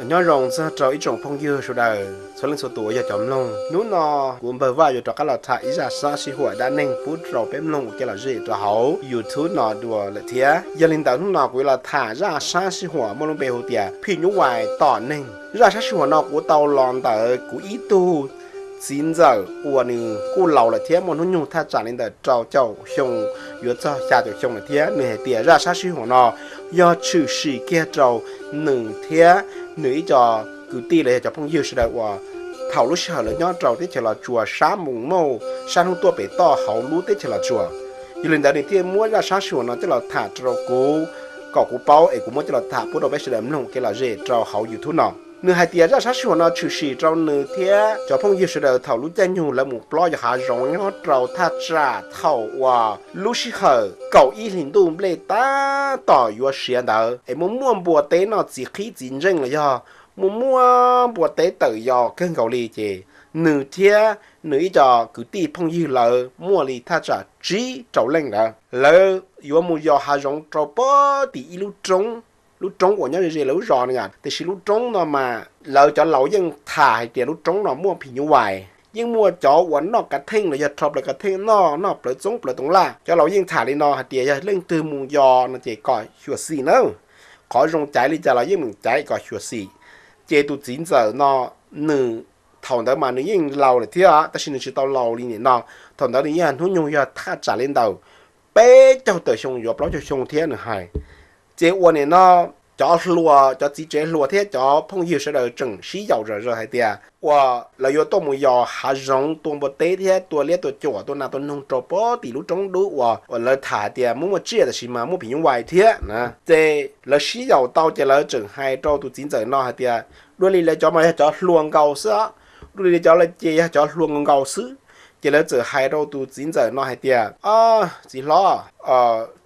Nyob zoo txog rau ib tsoom phooj ywg sawv daws txhua leej txhua tus uas yog cov mloog. Hnub no kuv Npawg Vaj yuav rov qab los tham ib zaj sab sij huam dab neeg pub rau peb mloog ua kev lom zem rau hauv YouTube no dua lawm thiab. Yog li ntawd hnub no kuv yuav los tham zaj sab sij huam muaj lub npe hu tias phim nyuj vais tom neeg. Zaj sab sij huam no kuv tau los ntawm kuv ib tug txiv ntxawm uas nws kuj laus lawm thiab, muaj hnub nyoog thaj tsam li ntawm rau caum xyoo yuav txog xya caum xyoo lawm thiab. Nws hais tias zaj sab sij huam no yog tshwm sim kiag rau nws thiab nws ib co kwv tij los yog cov phooj ywg sawv daws uas thaum lub sij hawm lawv nyob rau teb chaws Los Tsuas sab Mus Mauj sab hnub tuaj pem toj hauv lub teb chaws Los Tsuas. Yog li ntawd nws thiaj muab zaj sab sij huam no coj los tham rau kuv kom kuv paub es kuv muab coj los tham pub rau peb sawv daws mloog kev lom zem rau hauv YouTube no. Nws hais tias zaj sab sij huam no tshwm sim rau nws thiab cov phooj ywg sawv daws thaum lub caij nyoog lawv mus plob yos hav zoov nyob rau thaj tsam thaum uas lub sij hawm kaum ib hlis ntuj nplej tab tom yuav siav ntawd es muaj muaj npua teb noj txiv qhib txiv ntseej los yog muaj muaj npua teb tawm yos kawg nkaus li ces nws thiab nws ib co kwv tij phooj ywg lawv muaj li thaj tsam tsib rau leej ntawd lawv yuav mus yos hav zoov rau pem tim ib lub roob, lub roob uas nyob ze ze lawv lub zos no yom. Tiam sis lub roob no mas lawv cov laus yeej tham hais tias lub roob no muaj phim nyuj vais, yeej muaj cov uas noj kav theej los yog rho plaws kav theej noj, noj plawv txoob plawv toov laj. Cov laus yeej tham li no hais tias yog leej twg mus yos no ces kom xyuam xim nawb. Qhov zoo caiv li cas los yeej meem caiv kom xyuam xim. Ces tus txiv ntxawm no nws thaum ntawd mas nws yeej laus lawm thiab tab sis nws tsis tau laus li nim no. Thaum ntawd nws yeej hnub nyoog yog thaj tsam li ntawm peb caug tawm xyoo yuav plaub caug xyoo thiab nws hais. Ces uas nim no cov hluas, cov txiv tsev hluas thiab cov phooj ywg sawv daws tseem sib yaum zom zaws hais tias uas lawv yuav tuaj mus yos hav zoov tua npua teb thiab tua liab tua cuam tua nas tua noog rau pem tim lub roob dub uas uas lawv tham hais tias muaj muaj tsiaj tab sis mas muaj phim nyuj vais thiab na. Ces lawv sib yaum tau ces lawv tseem hais rau tus txiv ntxawm no hais tias dua li lawv cov mas yog cov hluas nkaus xwb, dua li lawv cov lawv ces yog cov hluas nkaus nkaus xwb. Ces lawv txawm hais rau tus txiv ntxawm no hais tias, Txiv hlob,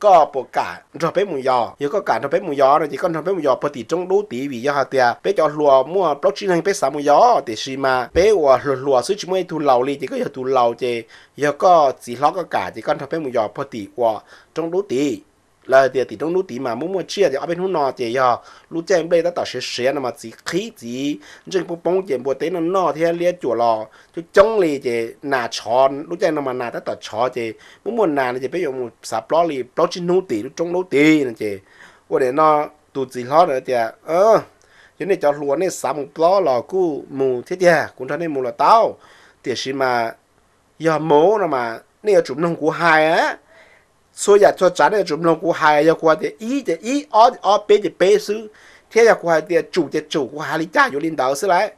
koj puas kam nrog peb mus yos? Yog koj kam nrog peb mus yos no ces koj nrog peb mus yos puag tim roob dub tid, vim yog hais tias peb cov hluas muaj plaub tsib leeg peb xav mus yos tiam sis mas peb uas hluas hluas xwb tsis muaj ib tug laus li, ces koj yog tus laus ces yog koj txiv hlob koj kam ces koj nrog peb mus yos puag tim uas roob dub tid. Lawv hais tias tim roob dub tid mas muaj muaj tsiaj ces ob peb hnub no ces yog lub caij nplej tab tom siav siav no mas txiv qhib txiv ntseej poob poob ces npua teb noj noj thiab liab cuam los coob coob li ces nas tshov, lub caij no mas nas tab tom tshov ces muaj muaj nas no ces peb yuav mus xav plob li plaub tsib hnub tim lub roob dub tid no ces ua li no tus txiv hlob na tias, Yog nej cov hluas nej xav mus plob los kuj mus thiab tiag, kuv nrog nej mus los tau, tiam sis mas yog mus no mas nej yuav tsum mloog kuv hais. Txhua yam txhua tsav nej yuav tsum mloog kuv hais, yog kuv hais tias ib ces ib, ob ob peb ces peb xwb, thiab yog kuv hais tias tsum ces tsum, kuv hais li cas yuav li ntawd xwb lauj.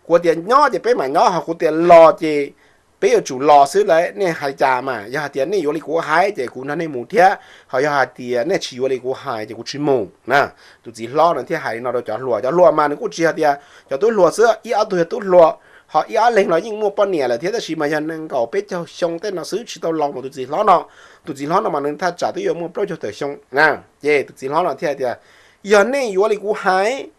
Kuv tias nyob ces peb mam nyob, ho kuv tias los ces peb yuav tsum los xwb lauj. Nej hais li cas mas yog hais tias nej yuav li kuv hais ces kuv nrog nej mus thiab, ho yog hais tias nej tsis yuav li kuv hais ces kuv tsis mus na. Tus txiv hlob no thiaj hais li no rau cov hluas. Cov hluas mas nws kuj tsis hais tias cov tub hluas xwb, ib ob tug yog tub hluas, ho ib ob leeg los yeej muaj poj niam lawm thiab, tab sis mas yog nees nkaum peb caug xyoo tej no xwb, tsis tau laus mas tus txiv hlob no. Tus txiv hlob no mas nws thaj tsam twb yuav muaj plaub caug tawm xyoo na. Ces tus txiv hlob no thiaj hais tias, Yog nej yuav li kuv hais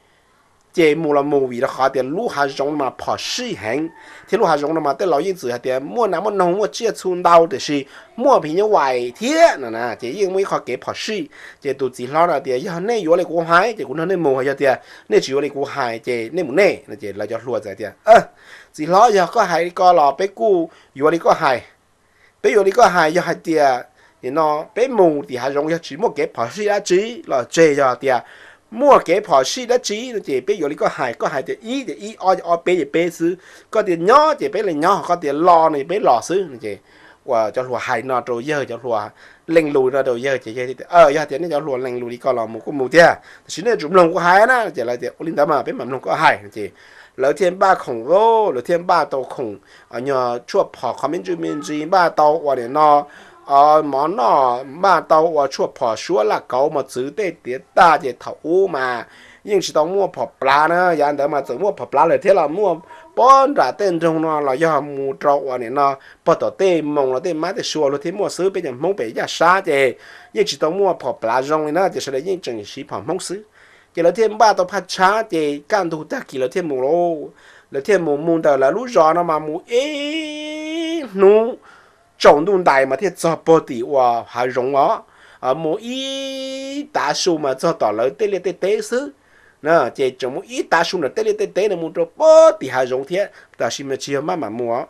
ces mus los mus, vim rau qhov tias lub hav zoov no mas phom sij heev, thiab lub hav zoov no mas tej laus yeej txwm hais tias muaj nas muaj noog muaj tsiaj txhu ntau, tiam sis muaj phim nyuj vais thiab no na, ces yeej muaj ib qho kev phom sij. Ces tus txiv hlob no tias, Yog nej yuav li kuv hais ces kuv nrog nej mus, yog tias nej tsis yuav li kuv hais ces nej mus nej no. Ces lawv cov hluas txawm tias, Txiv hlob, yog koj hais li ko los peb kuj yuav li koj hais. Peb yuav li koj hais, yog hais tias nim no peb mus tim hav zoov yog tsis muaj kev phom sij dab tsi los tseg, yog tias muaj kev phom sij dab tsi no ces peb yuav li koj hais. Koj hais tias ib ces ib, ob ces ob, peb ces peb xwb. Koj tias nyob ces peb li nyob, ho koj tias los no ces peb los xwb no. Ces uas cov hluas hais no rau yawg, cov hluas leej lus no rau yawg ces yawg tias, Yog tias nej cov hluas leej lus li ko los mus kuj mus tiag, tiam sis nej yuav tsum mloog kuv hais na. Ces lawv tias, Ua li ntawd mas peb mam mloog koj hais no. Ces lawv thiaj npaj khoom, lawv thiaj npaj tau khoom, nyuag tshuaj phom qhov me ntsis me ntsis, npaj tau uas nim no mov noj, npaj tau uas tshuaj phom suab laj kauv mos txwv tej tiav tag. Ces thaum ub mas yeej tsis tau muaj phom plav na, yav ntawd mas txawm muaj phom plav lawm thiab los muaj pob nram tej nroog no los yog mus rau uas nim no pog tom tej moos los tej mab tej sua luag thiaj muaj xwb. Peb cov Hmoob pem yaj sab ces yeej tsis tau muaj phom plav zoo li na, ces sawv daws yeej tseem siv phom Hmoob xwb. Ces lawv thiaj npaj tau phaj tshab, ces kaj ntug tag kis lawv thiaj mus lauj. Lawv thiaj mus, mus ntawm lawv lub zos no mas mus ib hnub tsaus ntuj ntais mas thiaj txog puag tim uas hav zoov os. Mus ib tav su mas txog tom lawv tej liaj tej teb xwb. Ces tseem mus ib tav su ntawm tej liaj tej teb no mus rau pem tim hav zoov thiab, tab sis mas tsis yog maj mam mus.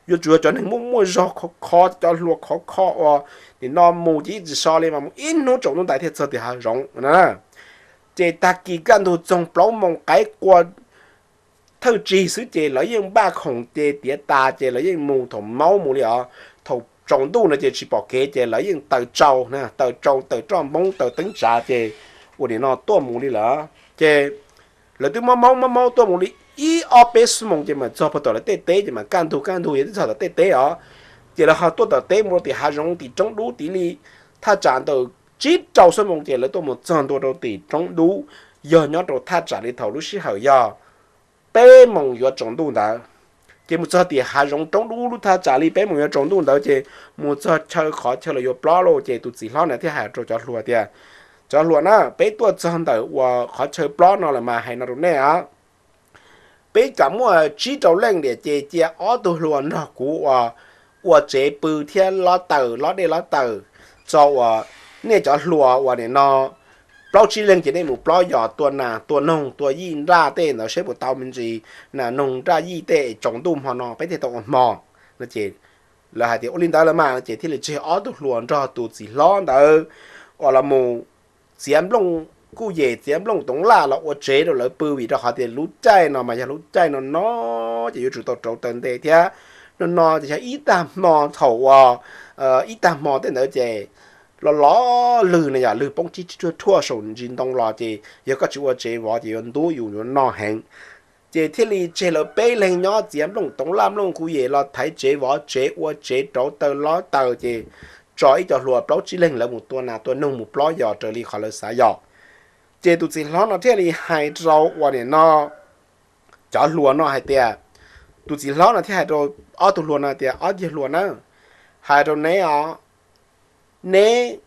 Yuav tsum yog cov neeg muaj muaj zog khov kho, cov hluas khov kho uas nim no mus ces yeej tsis so li mas mus ib hnub tsaus ntuj ntais thiaj txog tim hav zoov na. Ces tag kis kaj ntug txog plaub moos qaib qua thawj tsig xwb ces lawv yeej npaj khoom ces tiav tas ces lawv yeej mus thaum maub mus li os. Thaum tsaus ntuj no ces tsis pom kev ces lawv yeej taws tsau, taws tsau taws roj npoob taws teeb tsav ces ua nim no tuaj mus li lawm. Ces lawv twb maub maub maub maub tuaj mus li ib ob peb xuab moos ces mam txog puag tom lawv tej teb ces mam kaj ntug kaj ntug yog twb txog tom tej teb os. Ces lawv ho tuaj tom teb mus rau tim hav zoov tim roob dub tid li thaj tsam ntawm tsib rau xuab moos ces lawv tuaj mus txog ntua rau tim roob dub, yog nyob rau thaj tsam li thaum lub sij hawm yog peb moos yuav tsaus ntuj ntawd. Ces mus txog tim hav zoov roob dub lub thaj tsam li peb moos yuav tsaus ntuj ntawd ces mus txog chaw qhov chaw lawv yuav plob lawm ces tus txiv hlob na thiaj hais rau cov hluas tias, cov hluas na, peb tuaj txog ntawm uas qhov chaw plob no lawm mas hais no rau nej os. Peb kam muaj tsib rau leej diam ces cia ob tug hluas nrog kuv ua, ua tsev pw thiab lob taws lob dej lob taws tso uas nej cov hluas uas nim no plaub tsib leeg ces nej mus plob yos tua nas tua noog tua yij nraj tej ntawd seb puas tau me ntsis nas noog nraj yij tej es tsaus ntuj hmo no peb thiaj tau ua hmo. Lawv hais tias ua li ntawd lawm mas ces thiaj li tseg ob tug hluas nrog tus txiv hlob ntawd uas los mus txiav nplooj kuj yem txiav nplooj toov laj los ua tsev rau lawv pw vim rau qhov tias lub caij no mas yog lub caij no no ces yuav tsum tau rauv taws nte thiab. No no ces yog ib tag hmo thaum uas ib tag hmo tej ntawd ces los los lwg no yog lwg poob tsib tsib thuaj thuaj saum ntsis ntoo los ces yog koj tsis ua tsev vov ces yuav ntub yus yuav noj heev. Ces thiaj li tseg lawv peb leeg nyob txiav nplooj toov laj nplooj kuj yem los thaiv tsev vov tsev ua tsev rauv taws lob taws ces tso ib co hluas plaub tsib leeg lawv mus tua nas tua noog mus plob yos raws li qhov lawv xav yos. Ces tus txiv hlob no thiaj li hais rau uas nim no cov hluas no hais tias, tus txiv hlob no thiaj hais rau ob tug hluas no tias ob yawg hluas na, hais rau neb os, neb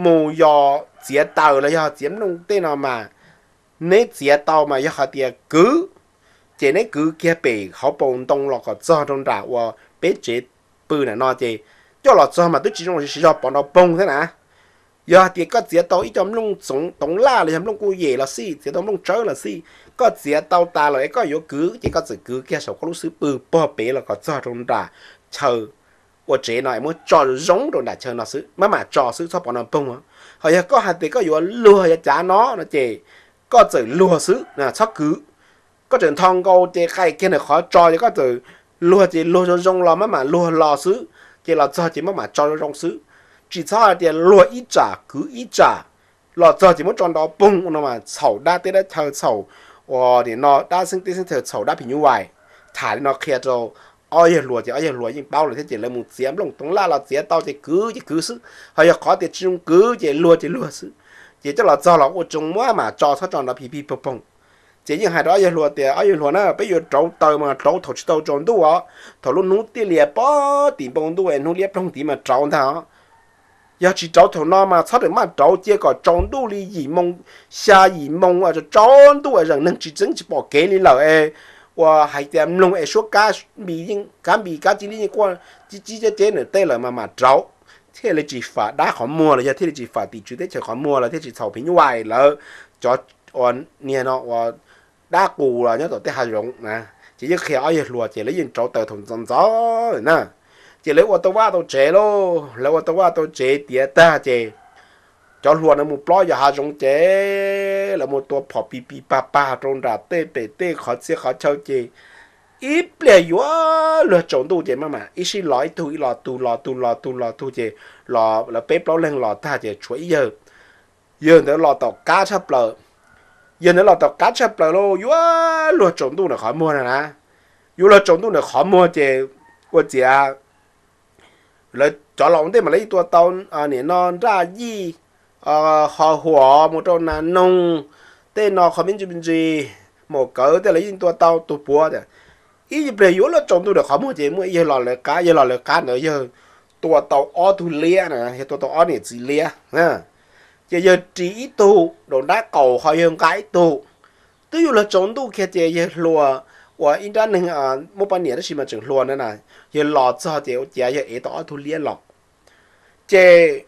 mus yos txiav taws los yog txiav nplooj tej no mas neb txiav tau mas yog hais tias kwv ces neb kwv kiag pem hauv paus ntoo los kom txog rau nram uas peb tsev pw na no ces coj los txog mas twb tsis zoo siv zog pov nrov poog thiab na. Yog hais tias koj txiav tau ib co nplooj toov laj los yog nplooj kuj yem los xij txiav tau nplooj tsawb los xij, koj txiav tau tas lawm es koj yuav kwv ces koj txawm kwv kiag saum koj lub xub pwg pog pem los kom txog rau nram chaw ua tsev no es muab tso zoo rau nram chaw no xwb maj mam tso xwb txhob pov nrov poog. Ho yog koj hais tias koj yuav luag yog cav no no ces koj txawm luag xwb txhob kwv. Koj tseem nthos nkaus ces qaij kiag ntawm qhov tso ces koj txawm luag ces luag zoo zoo los maj mam luag los xwb, ces los txog ces maj mam tso zoo zoo xwb. Tsis txhob hais tias luag ib tsam kwv ib tsam, los txog ces muab tso nrov poog ua no mas txhaum dab teb dab chaw txhaum uas nim no dab xeeb teb xeeb chaw txhaum dab phim nyuj vais. Tham li no qhia rau ob yawg hluas ces ob yawg hluas yeej paub lawm thiab ces lawv mus txiav nplooj toov laj los txiav tau ces kwv ces kwv xwb, ho yog qhov tias tsis zoo kwv ces luag ces luag xwb. Ces coj los txog los ua tsoos muab mas tso txhob tso nrov phim phim poog poog. Ces yeej hais rau ob yawg hluas tias ob yawg hluas na peb yuav rauv taws mas rauv thaum tsis tau tsaus ntuj os, thaum lub hnub tiaj lias pog tim npoo ntuj es hnub liab ploog tid mas rauv ntag os. Yog tsis rauv thaum no mas txhob rawm maj rauv cia kom tsaus ntuj li yim moo, xya yim moo tsaus ntuj es zeem neeg tsis txeeb tsis pom kev li lawm es uas hais tias mloog es suab kab npis yeej kab npis kab cia li yeej quaj cib cib ceb ceb nws tej lawm mas mam rauv, thiaj li tsis fam dab qhov muag los yog thiaj li tsis fam tim tswv teb chaws qhov muag los thiaj tsis txhaum phim nyuj vais lawv cov uas niag no uas dab qus los nyob tom tej hav zoov na. Ces yeej qhia ob yawg hluas ces lawv yeej rauv taws thaum ntxov ntxov na. Ces lawv ua tau vaj tau tsev lauj, lawv ua tau vaj tau tsev tiav tag ces cov hluas no mus plob yos hav zoov ces lawv mus tua phom pis pis pag pag rau nram tej pem tej qhov txhia qhov chaw ces ib pliag yuav luag tsaus ntuj ces maj mam ib sij los ib tug ib los tug los tug los tug los tug ces los lawv peb plaub leeg los tag ces tshuav ib yawg. Yawg ntawd los tom qab tshaj plaws, yawg ntawd los tom qab tshaj plaws lauj, yuav luag tsaus ntuj ntawm qhov muag na na. Yuav luag tsaus ntuj ntawm qhov muag ces ua ciav lawv cov laus ntej mas lawv yeej tua tau nim no nraj yij, ho huam mus rau nas noog tej no qhov me ntsis me ntsis, maum kawv tej lawv yeej tua tau tus puav tias ib pliag yuav luag tsaus ntuj ntawm qhov muag ces muaj ib yawg los lawv qab, yawg los lawv qab ntawd yawg tua tau ob tug liab na, yawg tua tau ob niam txiv liab. Ces yawg ris ib tug daus nrab qaum ho yawg nqa ib tug. Twb yuav luag tsaus ntuj kiag ces yawg hluas uas ib nrab neeg muaj poj niam tab sis mas tseem hluas na na, yawg los txog ces ua ciav yawg ev tau ob tug liab los. Ces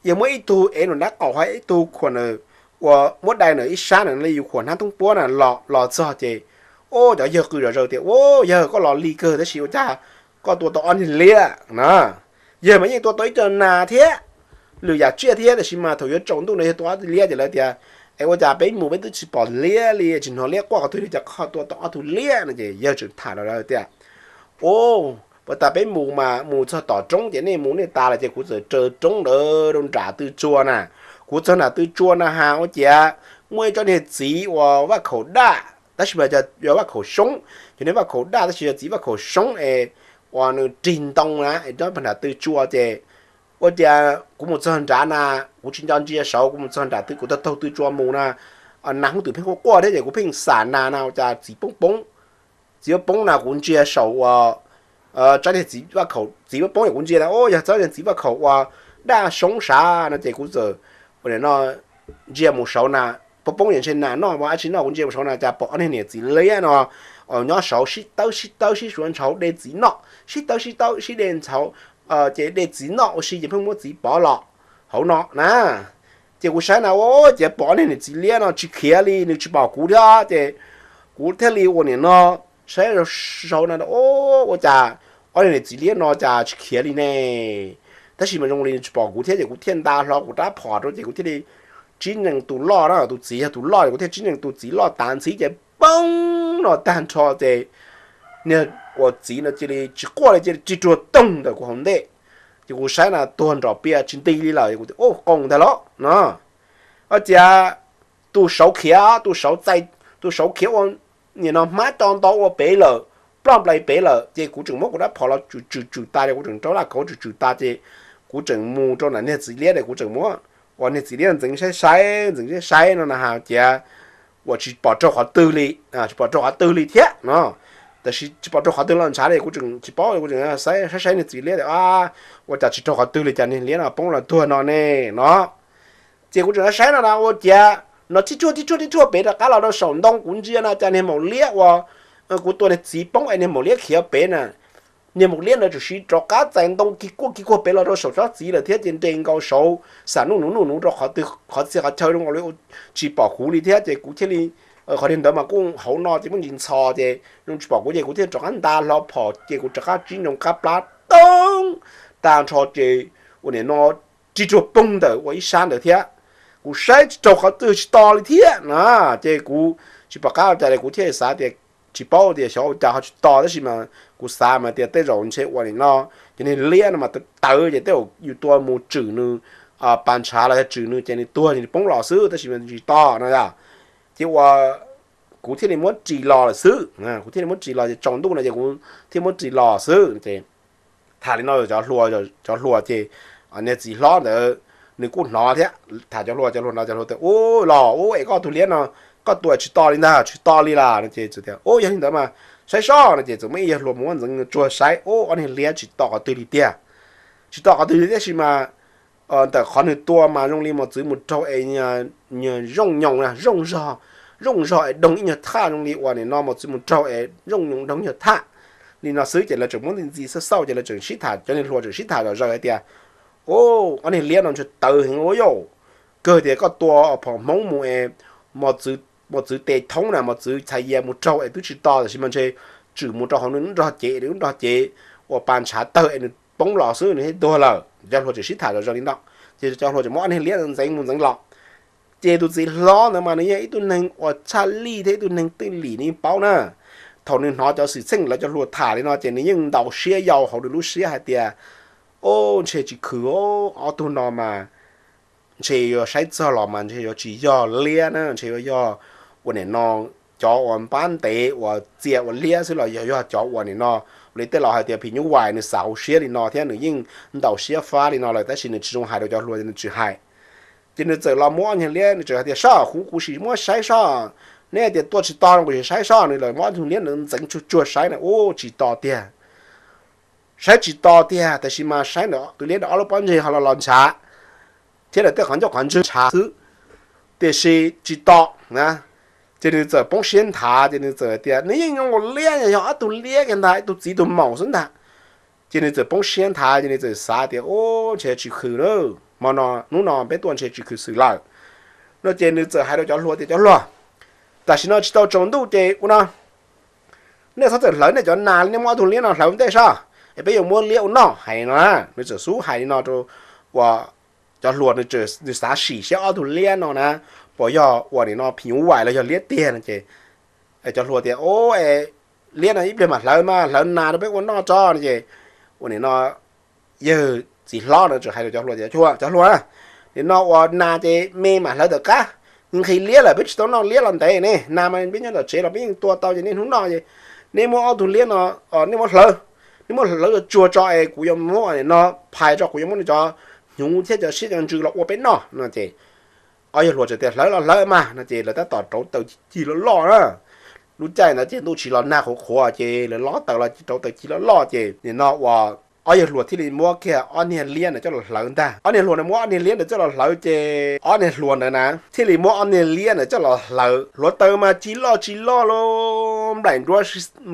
yawg muab ib tug ev nram nrab qaum ho ib tug khuam nws uas muab dai ntawm ib sab na li yus khuam hnab thoob puab na los los txog ces, ua cov yawg qw zom zaws tias, Ua yawg, koj los lig kawg tab sis ua cas koj tua tau ob niag liab na? Yawg mas yeej tua tau ib co nas thiab lwm yam tsiaj thiab, tab sis mas thaum yuav tsaus ntuj no yawg tua ob tug liab ces lawv tias, Es ua cas peb mus peb twb tsis pom liab li, tsis hnov liab quaj qhov twg li, cas koj tua tau ob tug liab no? Ces yawg tseem tham rau lawv tias, Ua, puas tas peb mus mas mus txog tom roob ces nej mus nej tas lawm ces kuv txawm raws roob ntawd rau nram tw tsua na. Kuv txog nram tw tsua na has ua ciav muaj ib tsob niag txiv uas vaj khaum daj tab sis mas yog vaj khaum soob, cov niag vaj khaum daj tab sis yog txiv vaj khaum soob es uas nws rig ntoo na, es nyob pag nram tw tsua ces ua ciav kuv mus txog nrad na, kuv tsis nco ntsia saud, kuv mus txog nram tw kuv taug taug tw tsua mus na, nas hnub twm pheej quaj quaj thiab ces kuv pheej xam nas na ua cas txiv poob poob, txiv poob poob na kuv ntsia saum uas tsob niag txiv vaj khaum, txiv poob poob es kuv ntsia na, Ua yog tsob niag txiv vaj khaum uas daj soob sav no ces kuv txawm ua no ntsia mus saud na, poob poob es ntshe nas noj mas dab tsi noj, kuv ntsia mus saud na cas pom ob niag niam txiv liab no nyob saud sib tawb sib tawb sib suav ntshauv de txiv noj, sib tawb sib tawb sib de ntshauv, ces de txiv noj ua si ces pheej muab txiv pov los hauv no na. Ces kuv saib na, ua ciav pom ob niag niam txiv liab no tsis khiav li, nws tsis pom kuv thiab ces kuv thiaj li ua niam no saib saud na, ua cas ob niag niam txiv liab no cas tsis khiav li ne? Tab sis mas zoo li nws tsis pom kuv thiab ces kuv thiaj nta hlo kuv rab phom rau ces kuv thiaj li tsib nees tus loj na, tus txiv yog tus loj, kuv thiaj tsib nees tus txiv loj tav ntxhib ces poob no tag nrho ces niag uas txiv no cia li tsis quaj li, cia li rig ruag toog ntawm kuv hauv ntej. Ces kuv saib na tuag nrom pias tsis nti li lawm, kuv tias, Ua, qoos ntag los no. Ua ciav tus saud khiav, tus saud txais, tus saud khiav ua nim no hmab co nto ua pem lawm, ploj nplais pem lawm ces kuv tseem muab kuv rab phom los tswm tswm tswm tas, kuv tseem rau laj kauv tswm tswm tas ces kuv tseem mus rau nram niag txiv liab es kuv tseem muab ua niag txiv liab ntxeev saib saib, ntxeev saib saib no na has ciav uas tsis pom raug qhov twg li, tsis pom raug qhov twg li thiab no. Tab sis tsis pom raug qhov twg los ntshav li kuv tseem tsis paub, kuv tseem saib saib niag txiv liab tias, Ua cas tsis raug qhov twg li cas niag liab no poob los tuag no ne no. Ces kuv tseem saib no na ua ciav no tib ruaj tib ruaj tib ruaj pem rov qab los rau saum ntoo, kuv ntsia no cas niag maum liab uas kuv tua niag txiv poob es niag maum liab khiav pem na, niag maum liab ntawd tsuas siv rov qab txais ntoo kig kuaj kig kuag pem los rau saum tsob txiv lawm thiab ces nres nkaus saud xam nuj nuv nuj nuv rau qhov twg qhov txhia qhov chaw zoo nkaus li tsis pom kuv li thiab ces kuv thiaj li, qhov niag ntawd mas kuj hauv no ces muaj ntsis ntxhov ces zoo tsis pom kuv ces kuv thiaj rov qab nta hlo phom ces kuv rov qab tsib nroos qab plab toob tag nrho ces ua nim no rig ruag poob ntawm ua ib sab ntawd thiab. Kuv saib tsis raug qhov twg tsis to li thiab na, ces kuv tsis pom qab ua cas li kuv thiaj xav tias tsis paub tias xyov ua cas ho tsis to tab sis mas kuv xav mas tias tej zaum ntshe ua nim no ces niag liab no mas tawv ces tej zaum yus tua mus tswm nws pas ntshav los yog tswm nws ces nws tuag ces nws poob los xwb tab sis mas tsis to no yog. Ces ua kuv thiaj li muab ris los lawm xwb, kuv thiaj li muab ris los ces tsaus ntuj no ces kuv thiaj muab ris los xwb ces tham li no cov hluas, cov hluas ces niag txiv hlob ntawd nws kuj hnov thiab, tham cov hluas, cov hluas no cov hluas tias, Ub, los ub es koj tus liab no koj tua tsis to li ntag, tsis to li las no ces tias, Ub, yog li ntawd mas saib soj no ces txawm muaj ib yawg hluas mus ntxeev tsuag saib, ub, ob niag liab tsis to qhov twg li tiag. Tsis to qhov twg li tiag tab sis mas ntawm qhov nws tua mas zoo li mos txwv mus raug es nyuag zooj nyoos, zooj zog, zooj zog es doog ib nyuag thaj zoo li uas nim no mos txwv mus raug es zooj nyoos doog ib nyuag thaj li no xwb ces lawv tseem muab ntxi ntxi xauj xauj ces lawv tseem sib tham, cov niag hluas tseem sib tham zom zaws hais tias, Ub, ob niag liab no ntshe tawv heev ua yam kawg tias koj tua phom hmoob mus es mos txwv tes thoob na, mos txwv txhais yias mus raug es twb tsis to tab sis mas ntshe tswm mus rau hauv nws lub nrog cev, nws lub nrog cev uas pas ntshav tawg es nws poob los xwb nws thiaj tuag lawm. Cov hluas tseem sib tham zom zaws li no ces cov hluas tseem muab ob niag liab ntxeev mus ntxeev los. Ces tus txiv hlob ntawd mas nws yog ib tug neeg uas tshaj lij thiab ib tug neeg twj lim, nws yeej paub na. Thaum nws hnov cov xwm txheej lawv cov hluas tham li no ces nws yeej ntaus siab yau hauv nws lub siab hais tias, Ub, ntshe tsis khwv, ob tug no mas ntshe yuav saib txog los mas ntshe yuav tsis yog liab na, ntshe yuav yog ua nim no cov uas npab ntev uas txia ua liab xwb los yog, yog cov uas nim no li tej laus hais tias phim nyuj vais, nws xav hauv siab li no thiab nws yeej ntaus siab fab li no lawm tab sis nws tsis zoo hais rau cov hluas ces nws tsis hais. Ces nws txawm los muab ob niag liab, nws txawm hais tias, Soj, kuv, kuv sim muab saib soj, neb tias tua tsis to no kuv sim saib soj. Nws lawv muab ob tug liab ntawd ntxeev tsuag tsuag saib na, ub, tsis to tiag. Saib tsis to tiag tab sis mas saib ntawm tus liab ntawd ob lub pob ntseg ho los los ntshav thiab lawv tej qhov ncauj qhov ntswg ntshav xwb, tiam sis tsis to na. Ces nws txawm poob siab nthav ces nws txawm tias nws yeej zoo ua liab, yog ob tug liab kiag ntag, ib tug txiv tus maum xwb ntag. Ces nws txawm poob siab nthav ces nws txawm xav tias, Ub, ntshe tsis khwv lawm, hmo no, hnub no peb tuaj ntshe tsis khwv xwm lawm. No ces nws txawm hais rau cov hluas tias, Cov hluas, tam sim no tsis tau tsaus ntuj ces ua no, nej txhob txawm hlawv nej cov nas li, nej muab ob tug liab no hlawv ntej soj es peb yuav muab liab ua noj, hais no. Nws txawm xub hais li no rau uas cov hluas, nws xav sim saib ob tug liab no na puas yog uas nim no phim nyuj vais los yog liab tiag no ces cov hluas tias, Liab no ib pliag mam hlawv mas, hlawv nas rau peb ua noj tso no ces uas nim no yawg txiv hlob no txawm hais rau cov hluas tias, Cov hluas, nim no uas nas ces me mam hlawv tom qab, nqhis liab lawm peb tsis tau noj liab los ntev ne, nas mas peb nyob tom tsev los peb yeej tua tau ces niaj hnub noj ces nej muab ob tug liab no, nej muab hlawv, nej muab hlawv tsuag tsuag tso es kuv yuav muab nim no phais tso, kuv yuav muab nws cov hnyuv thiab cov siab cov ntsws los ua peb noj no ces ob yawg hluas txawm tias, Hlawv los hlawv mas no ces lawv tab tom rauv taws cig loj loj na. Lub caij ntawd ces ntuj tsis los nag qhuav qhuav ces lawv lob taws los rauv taws cig loj loj ces nim no uas ob yawg hluas thiaj li muab kiag ob niag liab ntawd coj los hlawv ntag. Ob niag hluas ntawd muab ob niag liab ntawd coj los hlawv ces ob niag hluas ntawd na thiaj li muab ob niag liab ntawd coj los hlawv. Hluav taws mas cig loj tsis loj li, nplaim nruab,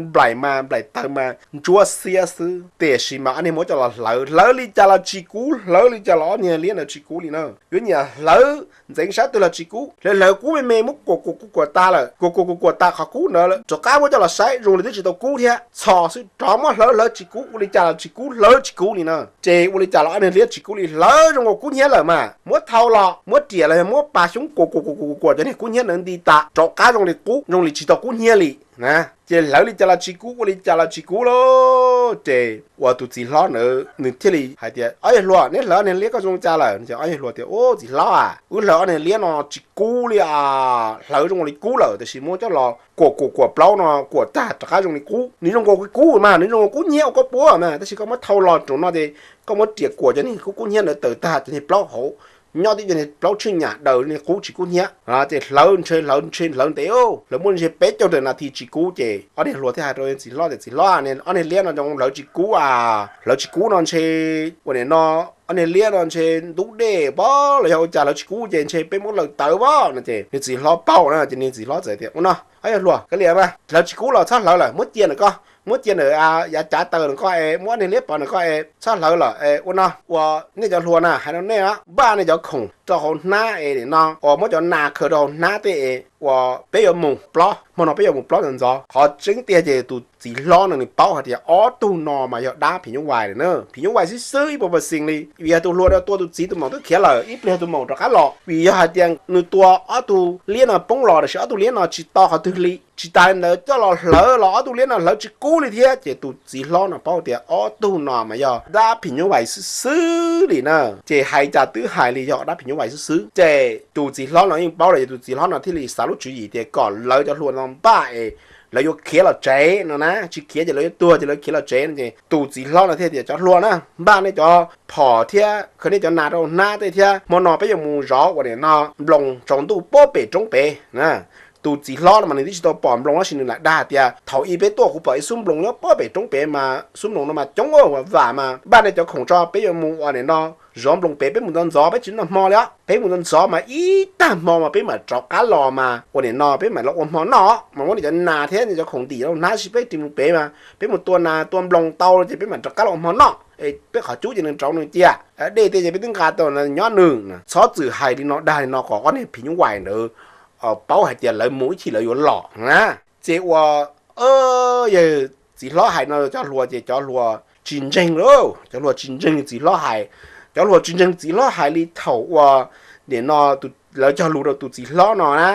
nplaim mas, nplaim taws mas ntsuab xiab xwb, tiam sis mas ob niag muab coj los hlawv, hlawv li cas los tsis kub, hlawv li cas los ob niag liab ntawd tsis kub li na. Yuav nyiam hlawv ntxeev sab twg los tsis kub, hlawv hlawv kub me me, muab kuam kuam kuam kuam tas lawm, kuam kuam kuam kuam tas qhov kub ntawd lawm rov qab muab coj los saib zoo li twb tsis tau kub thiab, txhos xwb, rov muab hlawv hlawv tsis kub, ua li cas los tsis kub, hlawv tsis kub li na. Ces ua li cas los ob niag liab tsis kub li, hlawv zoo nkaus kub hnyiab lawm mas muab thau los, muab riam los yog muab pas xyoob kuam kuam kuam kuam kuam cov niag kub hnyiab ntawd nti tas rov qab zoo li qub, zoo li tsis tau kub hnyiab li na. Ces hlawv li cas los tsis kub, ua li cas los tsis kub li. Ces uas tus txiv hlob ntawd nws thiaj li hais tias, Ob yawg hluas, neb hlawv ob niag liab koj zoo li cas lawm? Ces ob yawg hluas tias, Ub, txiv hlob a, wb hlawv ob niag liab no tsis kub li, hlawv zoo li kub lawm, tiam sis muab coj los kuam kuam kuam plaub no kuam tag rov qab zoo li kub. Nws zoo nkaus kub mas, nws zoo nkaus kub hnyiab ua koj puab mas, tab sis koj muab thau los rau no ces koj muab riam kuam cov niag kub kub hnyiab ntawd tawm tag, cov niag plaub hauv nyob tib cov niag plaub tsheej nyam daws li qub tsis kub hnyiab. Ces hlawv ntshe hlawv ntshe hlawv ntev, hlawv muaj ntshe peb caug tawm nas this tsis kub ces ob niag hluas thiaj hais rau txiv hlob tias, Txiv hlob, ob niag liab no zoo hlawv tsis kub a, hlawv tsis kub no ntshe ua nim no ob niag liab no ntshe ntub dej pob los yog ua cas hlawv tsis kub ces ntshe peb muab lawm tawv pob no ces nws txiv hlob paub na ces nws txiv hlob txawm tias, Ua no, ob yawg hluas, kav liam mas, hlawv tsis kub los txhob hlawv lawm, muab cia ntawm koj, muab cia ntawm yav cav taws ntawm koj es muab ob niag liab pov ntawm koj es txhob hlawv lawm es ua no, uas nej cov hluas na, hais rau nej, npaj nej cov khoom rau hauv hnab es nim no uas muab cov nas khaws rau hauv hnab tej es uas peb yuav mus plob, hmo no peb yuav mus plob ntxov ntxov. Qhov tseeb tiag ces tus txiv hlob no nws paub hais tias ob tug no mas yog dab phim nyuj vais lawm na, phim nyuj vais xib xwb ib puas percent li, vim yog tus hluas no tua tus txiv tus maum twb khiav lawm, ib pliag tus maum rov qab los, vim yog hais tias nws tua ob tug liab no poob los, tiam sis ob tug liab no tsis to qhov twg li. Tsis tas li ntawd, coj los hlawv los ob tug liab no hlawv tsis kub li thiab, ces tus txiv hlob no paub tias ob tug no mas yog dab phim nyuj vais xwb xwb li na. Ces hais cas twb hais li yog dab phim nyuj vais xwb xwb. Ces tus txiv hlob no yeej paub lawm, ces tus txiv hlob no thiaj li xav lub tswv yim tias kom lawv cov hluas no npaj es lawv yuav khiav los tsev no na, tsis khiav ces lawv yuav tuag, ces lawv khiav los tsev no. Ces tus txiv hlob no thiaj tias, Cov hluas na, npaj nej cov phom thiab khaws nej cov nas rau hnab tej thiab, hmo no peb yuav mus zov uas nim no nploos tsaus ntuj puag pem roob pem na. Tus txiv hlob no mas nws twb tsis tau pom nploos tab sis nws lam dag tias thaum ub peb tuaj kuv pom ib xub nploos nyob puag pem roob pem mas xub nploos no mas coob ua vam mas npaj nej cov khoom tso, peb yuav mus uas nim no zov nploos pem, peb mus ntxov ntxov, peb tsis noj hmo li os, peb mus ntxov ntxov mas ib tag hmo mas peb mam rov qab los mas uas nim no peb mam los ua hmo noj, mas muab nej cov nas thiab nej cov khoom ntim rau hnab sis peb ris mus pem mas peb mus tua nas tua nploos tau ces peb mam rov qab los ua hmo noj. Es peb qhov cub ces nws rauv nws cia, dej tej ces peb twb nqa tau nyob nws. Txhob txwm hais li no dag li no kom ob niag phim nyuj vais ntawd paub hais tias lawv mus ib chim lawv yuav los na. Ces uas yawg txiv hlob hais no cov hluas ces cov hluas tsis ntseeg lauj, cov hluas tsis ntseeg txiv hlob hais. Cov hluas tsis ntseeg txiv hlob hais li thaum uas nim no lawv cog lus rau tus txiv hlob no na.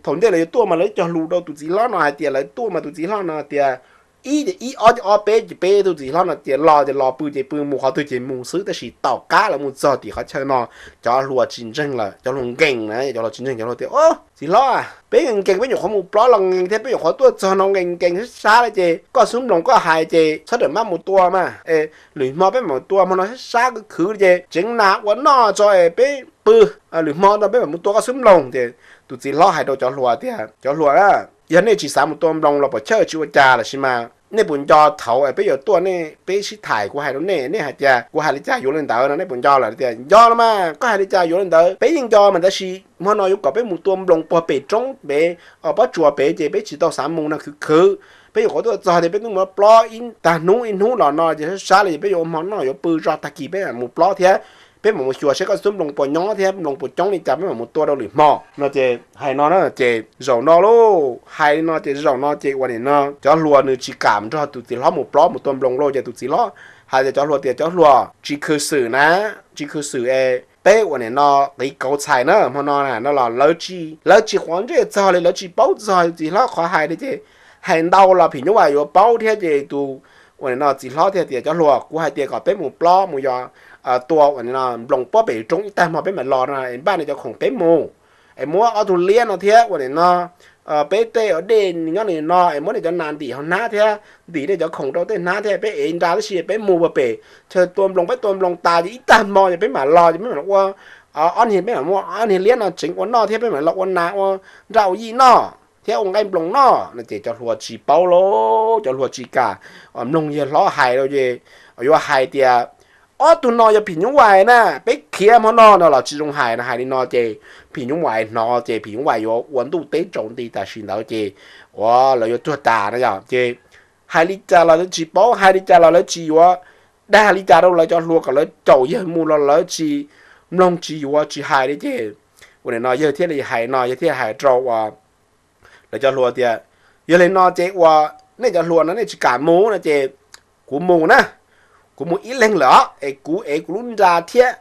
Thaum ntej lawv yuav tuaj mas lawv cog lus rau tus txiv hlob no hais tias lawv tuaj mas tus txiv hlob no tias ib, ib ob, ob peb ces peb, tus txiv hlob no tias los ces los, pw ces pw, mus qhov twg ces mus xwb. Tab sis tom qab lawv mus txog tim qhov chaw no, cov hluas tsis ntseeg lawm, cov hluas nkees na, cov hluas tsis ntseeg, cov hluas tias, Au, txiv hlob, peb nkees nkees, peb nyuam qhuav mus plob los nkees thiab, peb nyuam qhuav tuaj txog no nkees nkees sab sab li ces koj xub nploos koj hais ces txhob rawm maj mus tua mas es lwm hmo peb mam mus tua, hmo no sab sab khwv khwv li ces tseev nas ua noj tso es peb pw, lwm hmo no peb mam mus tua koj xub nploos. Ces tus txiv hlob hais rau cov hluas tias, Cov hluas, yog nej tsis xav mus tua nploos los pom chawj tsis ua cas, los sis mas nej puas nco thaum peb yuav tuaj nej, peb sib tham kuv hais rau nej, nej hais tias kuv hais li cas yuav li ntawd no, nej puas nco lawm? Tias, Nco los mas, koj hais li cas yuav li ntawd, peb yeej nco mas, tab sis hmo no yuav kom peb mus tua nploos puag pem roob pem, pob tsuas pem ces peb tsis tau xav mus no, khwv khwv, peb nyuam qhuav tuaj txog tias peb twb mus plob ib tag hnub ib hnub los no ces sab sab li ces peb yuav ua hmo noj yuav pw tso, tag kis peb mam mus plob thiab. peb mam mus xyuas saib koj txoj nploos puas nyob thiab nploos puas coob li cas peb mam mus tua rau lwm hmo no ces hais no na ces zaum no lauj, hais li no ces zaum no ces ua nim no cov hluas nws tsis kam nrog tus txiv hlob mus plob mus tua nploos lauj ces tus txiv hlob hais tias cov hluas tias cov hluas tsis khwv xwm na, tsis khwv xwm es peb ua nim no qiv kauv txhais na hmo no na no los lawv tsis, lawv tsis quav ntsej txog li, lawv tsis paub txog tus txiv hlob qhov hais li ces hais ntau los phim nyuj vais yuav paub thiab ces tus ua nim no txiv hlob thiaj tias cov hluas kuv hais tias kom peb mus plob mus yos tua ua nim no nploos pob pem roob ib tag hmo peb mam los no es npaj nej cov khoom peb mus es muab ob tug liab no thiab ua nim no peb tej dej nyob nim no es muab nej cov nas ntim hauv hnab thiab ntim nej cov khoom rau tej hnab thiab peb ev nra tib si peb mus puag pem chaw tua nploos, peb tua nploos tas ces ib tag hmo ces peb mam los ces peb mam ua ob niag, peb mam muab ob niag liab no tseev ua noj thiab peb mam los ua nas ua nra ua yij noj thiab ua nqaij nploos noj no ces cov hluas tsis paub lauj, cov hluas tsis kam mloog yawg hlob hais lauj ces yuav hais tias ob tug no yog phim nyuj vais na, peb khiav hmo no no los tsis zoo hais no, hais li no ces phim nyuj vais hnov ces phim nyuj vais yuav ua ntuj teb tsaus nti tam sim ntawd ces ua lawv yuav tuag tas no yog ces hais li cas los lawv tsis paub, hais li cas los lawv tsis yuav, dag li cas rau lawv cov hluas kom lawv caum yawg mus los lawv tsis mloog tsis yuav tsis hais li ces ua nim no yawg thiaj li hais no, yawg thiaj hais rau ua lawv cov hluas tias yog li no ces ua nej cov hluas no nej tsis kam mus no ces kuv mus na, kuv mus ib leeg lawm os es kuv ev kuv lub nra thiab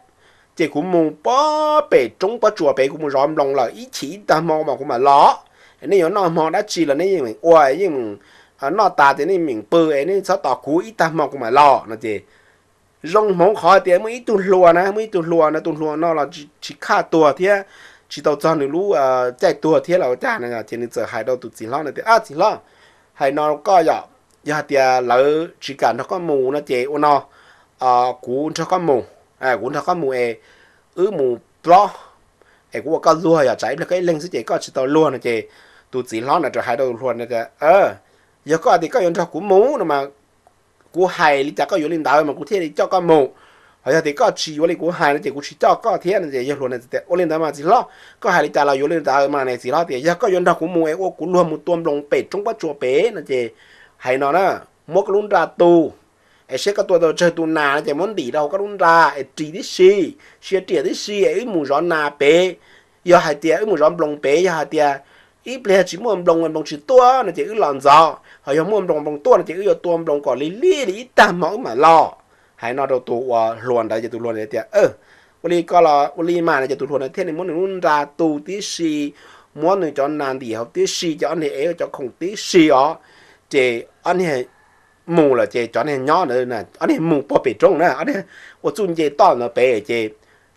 ces kuv mus pob pem roob pob tsuas pem kuv mus zov nploos lawm ib chim ib tag hmo mas kuv mam los. Nej yuav noj hmo dab tsi los nej yeej meem ua, yeej meem noj tas ces nej meem pw es nej txhob tos kuv, ib tag hmo kuv mam los no ces zoo hmoov qhov tias muaj ib tug hluas na, muaj ib tug hluas no, tus hluas no los tsis khaj tuag thiab tsis tau txog nws lub caij tuag thiab los ua cas no ces nws txawm hais rau tus txiv hlob no tias ab txiv hlob, hais no koj yom, yog hais tias lawv tsis kam nrog koj mus no ces ua no, kuv nrog koj mus, kuv nrog koj mus es wb mus plob es kuv ua koj luag yog tsam ib pliag koj ib leeg xwb ces koj tsis tau luag no ces tus txiv hlob no rov hais rau tus hluas no tias yog koj tias koj yuav nrog kuv mus no mas kuv hais li cas koj yuav li ntawd mas kuv thiaj li coj koj mus. Ho yog tias koj tsis yuav li kuv hais no ces kuv tsis coj koj thiab no ces yawg hluas no tias ua li ntawd mas txiv hlob, koj hais li cas los yuav li ntawd mas ne. Txiv hlob tias yog koj yuav nrog kuv mus es ua kuv luag mus tua nploos pem roob pob tsuas pem no ces hais no na, muab koj lub nra tu es seb koj tua tau tsawg tus nas no ces muab ntim rau hauv koj lub nra es ris tib si, sia riam tib si es wb mus zov nas pem. Yog hais tias wb mus zov nploos pem, yog hais tias ib pliag tsis muaj nploos, nploos tsis tuaj no ces wb los ntxov, ho yog muaj nploos, nploos tuaj no ces wb yuav tua nploos kom lig lig li ib tag hmo wb mam los. Hais no rau tus ua hluas ntawd ces tus hluas ntawd tias ua li koj los ua li mas no ces tus hluas ntawd thiaj li muab nws lub nra tu tib si, muab nws cov nas ntim hauv tib si ces ob niag ev cov khoom tib si os, ces ob niag mus lawm ces cov niag nyob ntawd, ob niag mus puag pem roob na, ob niag ua txuj nce toj ntawd pem ces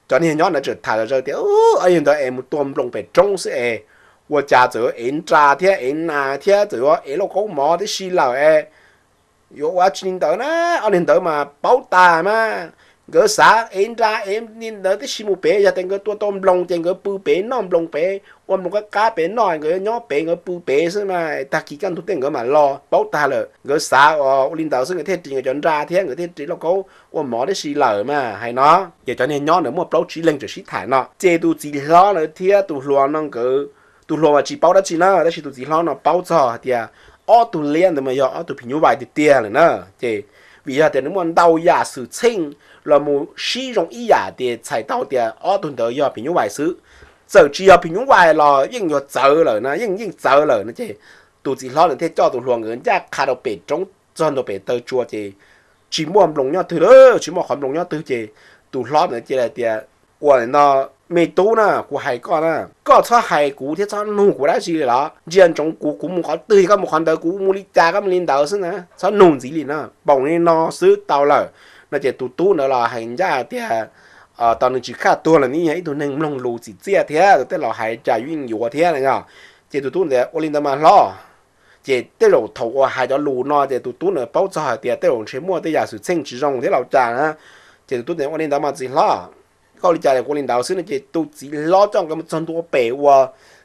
cov niag nyob ntawd txawm tham zom zaws tias ob niag ntawd es mus tua nploos pem roob xwb es ua cas txawm yuav ev nra thiab ev nas thiab txawm yuav ev lauj kaub mov tib si lawm es yuav ua tsi li ntawd na. Ob niag ntawd mas paub tas mas, nkawd xav ev nra ev li ntawd tib si mus pem, yog tias nkawd tua tau nploos ces nkawd pw pem noj nploos pem, ua nploos qab qab pem noj, nkawd nyob pem nkawd pw pem xwb mas tag kis kaj ntug tej nkawd mam los, paub tag lawm. Nkawd xav ua li ntawd xwb nkawd thiaj ris nkawd cov nra thiab nkawd thiaj ris lauj kaub ua mov tib si lawm mas. Hais no ces cov niag nyob ntawd muaj plaub tsib leeg txawm sib tham no ces tus txiv hlob ntawd thiab tus hluas no nkawd, tus hluas mas tsis paub dab tsi na, tab sis tus txiv hlob no paub txog hais tias ob tug liab ntawd mas yog ob tug phim nyuj vais tiag tiag lawm na. Ces vim yog tias nws muaj ntau yam xwm txheej los mus sib zoo ib yam ces txhais tau tias ob tug ntawd yog phim nyuj vais xwb. Txawm tsis yog phim nyuj vais los yeej yuav txawv lawm na, yeej yeej txawv lawm no ces tus txiv hlob ntawd thiaj coj tus hluas nkawd ncaj qha rau pem roob txog ntua pem taw tsua ces tsis muaj nploos nyob twg lawm, tsis muaj qhov nploos nyob twg ces tus hlob ntawd cia li tias ua no, me tub na, kuv hais koj na, koj txhob hais kuv thiab txhob nug kuv dab tsi li los ntsia ntsoov kuv, kuv mus qhov twg koj mus qhov ntawd, kuv mus li cas koj mus li ntawd xwb na, txhob nug ntxiv li na, npaum li no xwb tau lawm no ces tus tub ntawd los hais ncaj tias tos nws tsis khaj tuag los nws yog ib tug neeg mloog lus txim txiaj thiab tej laus hais cas yuav yeej yuav thiab yog. Ces tus tub ntawd ua li ntawd mas hlob. Ces tej zaum thaum uas hais cov lus no ces tus tub ntawd paub txog hais tias tej zaum ntshe muaj tej yam xwm txheej tsis zoo thiab los cas na. Ces tus tub ntawd ua li ntawd mas txiv hlob, koj ua li cas kuv ua li ntawd xwb no ces tus txiv hlob coj nkawd mus txog ntua pem ua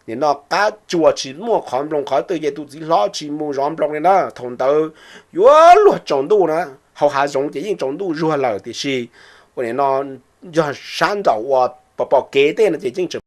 nim no qab tsua tsis muaj qhov nploos qhov twg ces tus txiv hlob tsis mus zov nploos li na. Thaum ntawd yuav luag tsaus ntuj na, hauv hav zoov ces yeej tsaus ntuj zuag lawm tiam sis ua nim no yog sab nraum uas pom pom kev tej no ces yeej tseem